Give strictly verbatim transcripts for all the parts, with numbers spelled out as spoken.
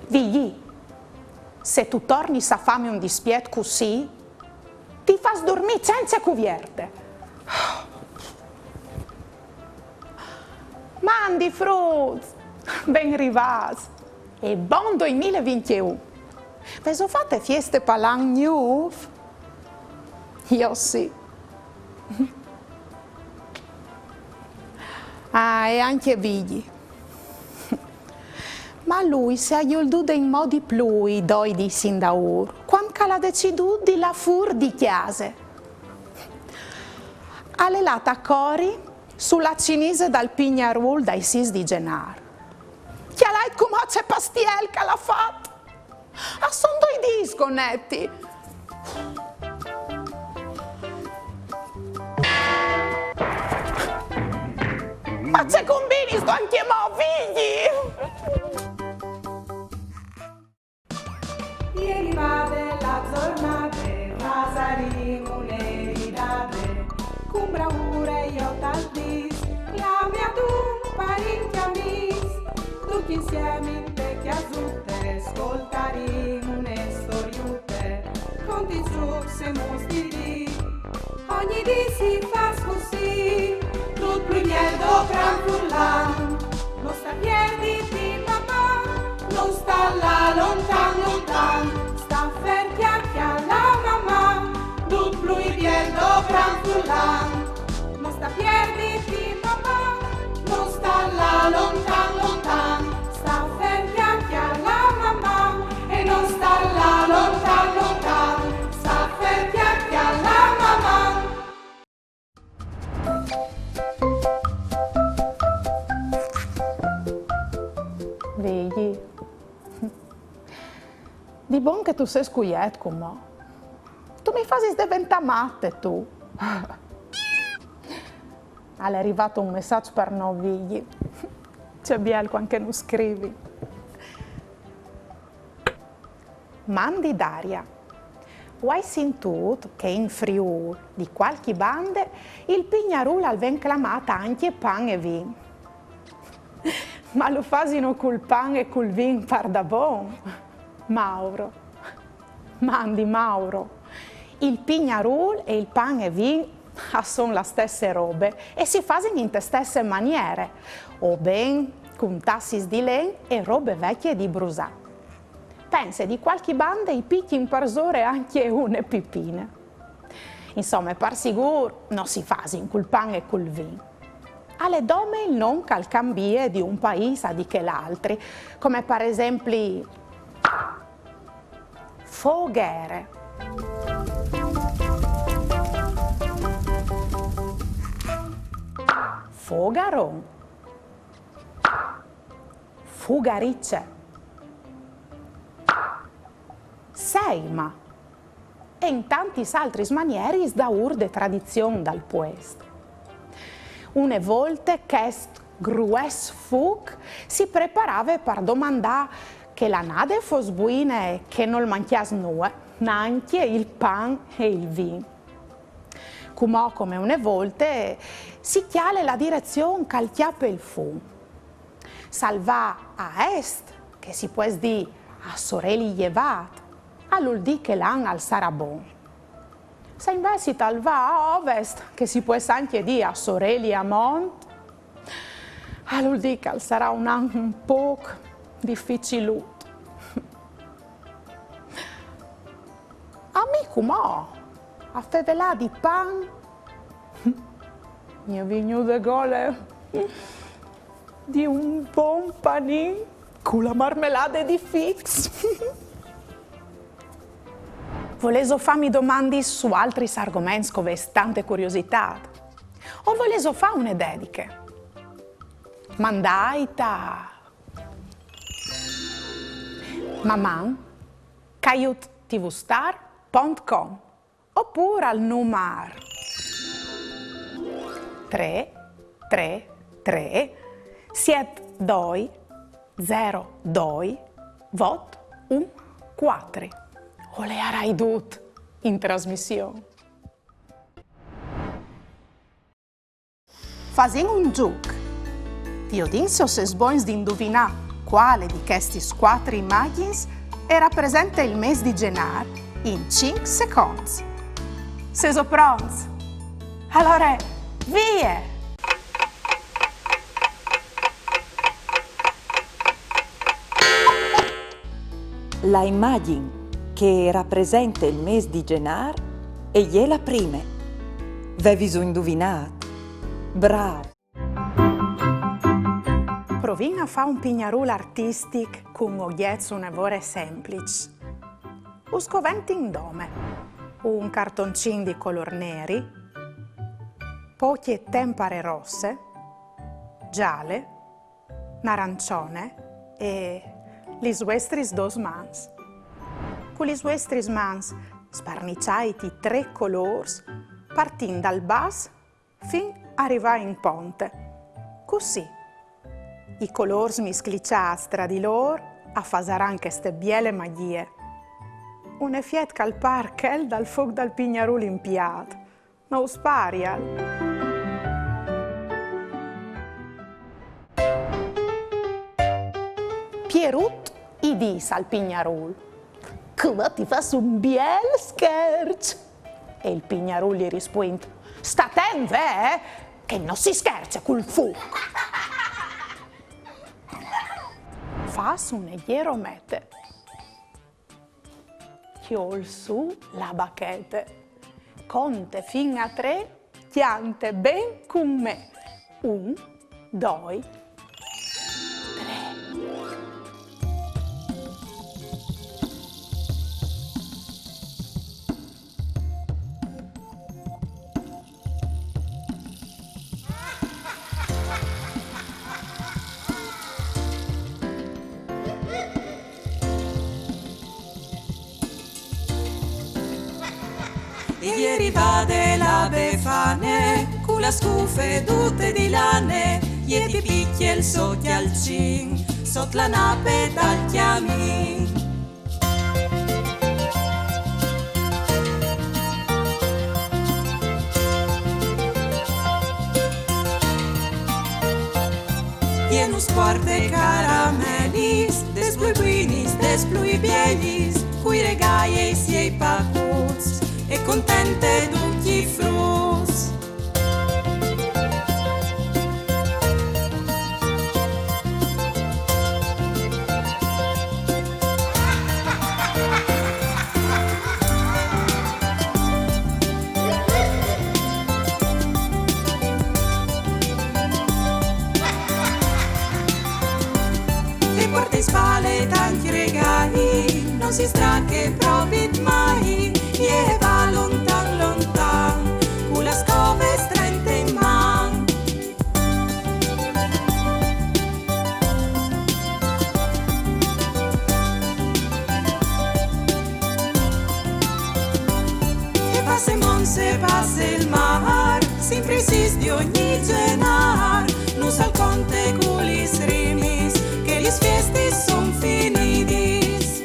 Vigji, se tu tornis a fâmi un dispiet cussì, ti fâs durmî cence cuvierte. Mandi fruts, ben rivâts e bon doi mil e vincjeun. Vêso fate fieste pal an gnûf? Jo sì. Ah, e ancje Vigji. Ma lui si à gjoldude inmò di plui doi dîs indaûr, cuant che al à decidût di lâ fûr di cjase. Al è lât a cori su la cinise dal pignarûl dai sîs di Zenâr. Cjalait cumò ce pastiel che al à fat! A son doi dîs che o neti. Ma ce combinistu ancjemò, Vigji? E je rivade la zornade, fasarìn une ridade, cun braure jo tal dîs, clamìn adun parint e amîs, ducj insiemi inte cjasute, scoltarìn une storiute, conti, zûcs e muts di dì. Ogni dì si fâs cussì, dut plui biel dopran furlan. No sta pierditi, Maman, no sta lâ lontan, lontan. Sta fer, cjale, cjale, Maman, dut plui biel dopran furlan. No sta pierditi, Maman, no sta lâ lontan, lontan. Sta fer, cjale, cjale, Maman, e no sta lâ lontan, lontan. Sta fer, cjale, cjale, Maman. Vigji, di bon che tu sês cuiet cumò. Tu mi fasis deventâ mate, tu. Al è rivât un messaç par nô, Vigji. Ce biel cuant che nus scrivin. Mandi Daria. O ai sintût che in Friûl, di cualchi bande, il pignarûl al ven clamât ancje pan e vin. Ma lu fasino cul pan e cul vin pardabon? Mauro. Mandi, Mauro. Il pignarûl e il pan e vin a son la stesse robe e si fasin inte stesse maniere, o ben cun tassis di len e robe vecje di brusâ. Pense, di cualchi bande i picjin parsore ancje une pipine. Insome, par sigûr no si fasin cul pan e cul vin. Al è dome il non che al cambie di un paîs a di chel altri, come par esempli foghere, fogaron, fugarice, seima e in tantis altris manieris daûr de tradizion dal puest. Une volte chest grues fûc si preparave par domandâ che la anade e fos buine e che nol mancjàs nuie, nancje il pan e il vin. Cumò, come une volte, si cjale la direzion che al cjape il fum. Se al va a est, che si pues dî a soreli jevât, al vûl dî che l'an al sarà bon. Se invezit al va a ovest, che si pues ancje dî a soreli a mont, al vûl dî che al sarà un an un pôc dificilut. A mi cumò, a fevelâ di pan, mi è vignude gole di un bon panin cu la marmelade di fics. Volêso fâmi domandis su altris argoments che o vês tante curiositât? O volêso fâ une dediche? Mandait a maman caiut tvstar pont com opûr al numar trê trê trê siet doi zero doi Vot un cuatri. O leiarai dut in trasmission. Fasìn un zûc. Viodìn se o sês bogns di induvinâ cuâl di chestis cuatri imagjins e rapresente il mês di Zenâr in cinc seconts. Sêso pronts? Alore, vie! La imagjin che e rapresente il mês di Zenâr e je la prime. Vêviso induvinât? Brâfs! Provìn a fâ un pignarûl artistic cun ogjets une vore sempliçs. Us coventin dome un cartoncin di colôr neri, pocje tempare rosse, zale, narancione e lis vuestris dôs mans. Cu lis vuestris mans sparniçait i trê colôrs, partint dal bas fin a rivâ in ponte. Cussì, i colôrs miscliçâts tra di lôr a fasaran cheste biele magjie. Un efiet che al pâr chel dal fûc dal pignarûl impiât. No us parial? Pierut i dîs al pignarûl: «Cumò ti fâs un biel scherç!» E il pignarûl i rispuint: «Sta atent, ve, eh, che no si scherce cul fûc!» Fâs une gjeromete. Cjol sù la bachete. Conte fin a trê, cjante ben cun me. Un, doi, trê. E je rivade la Befane, cu la scufe dute di lane, e ti picje il so cjalcin, sot la nape dal cjamin. E nus puarte caramelis, des plui buinis, des plui bielis, cui regâi ai siei pacuts, e contente ducj i fruts. E puarte in spale tancj regâi, no si strache propit mai, e va lontan lontan, cu la scove strente in man. E passe monts e passe il mâr, simpri sîs di ogni zenâr, nus al conte cu lis rimis, che lis fiestis son finidis.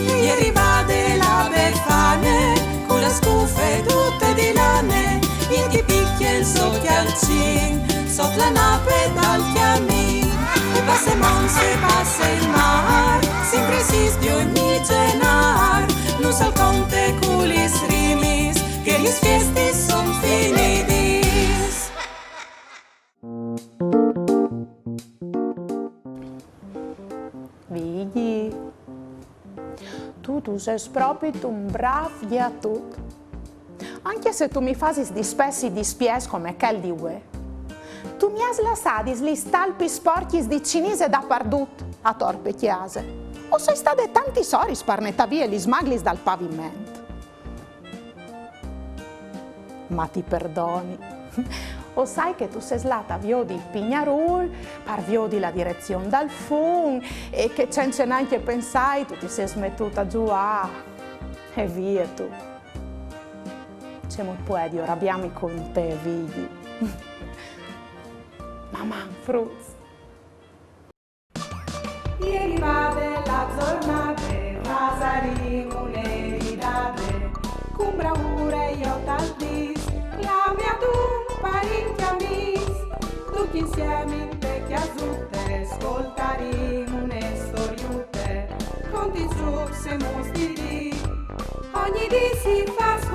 E je rivade la Befane, cu la scufe dute di lane, e ti picje il so cjalcin, sot la nape dal cjamin. E passe monts e passe il mâr, simpri sîs di ogni zenâr, nus al conte cu lis rimis, che lis fiestis son finidis. Vigji, tu, tu sês propit un brâf gjatut. Ancje se tu mi fasis dispès i dispiets come chel di vuê. Tu mi âs lassadis lis talpis sporcjis di cinise dapardut ator pe cjase. O soi stade tantis oris par netâ vie lis maglis dal paviment. Ma ti perdoni. O sai che tu sês lât a viodi il pignarûl, par viodi la direzion dal fum, e che cence nancje pensâi tu ti sês metût a zuâ. E vie tu. Semo puedio rabiami cun te, Vigji. Maman, fruts. Ieri vade la zornade, fasarìn une ridade, cun braure jo tal dis, clami a dun parint e amis, ducj insiemi inte cjasute, scoltarìn une storiute, conti, zucs e muts di dì, ogni dì si fas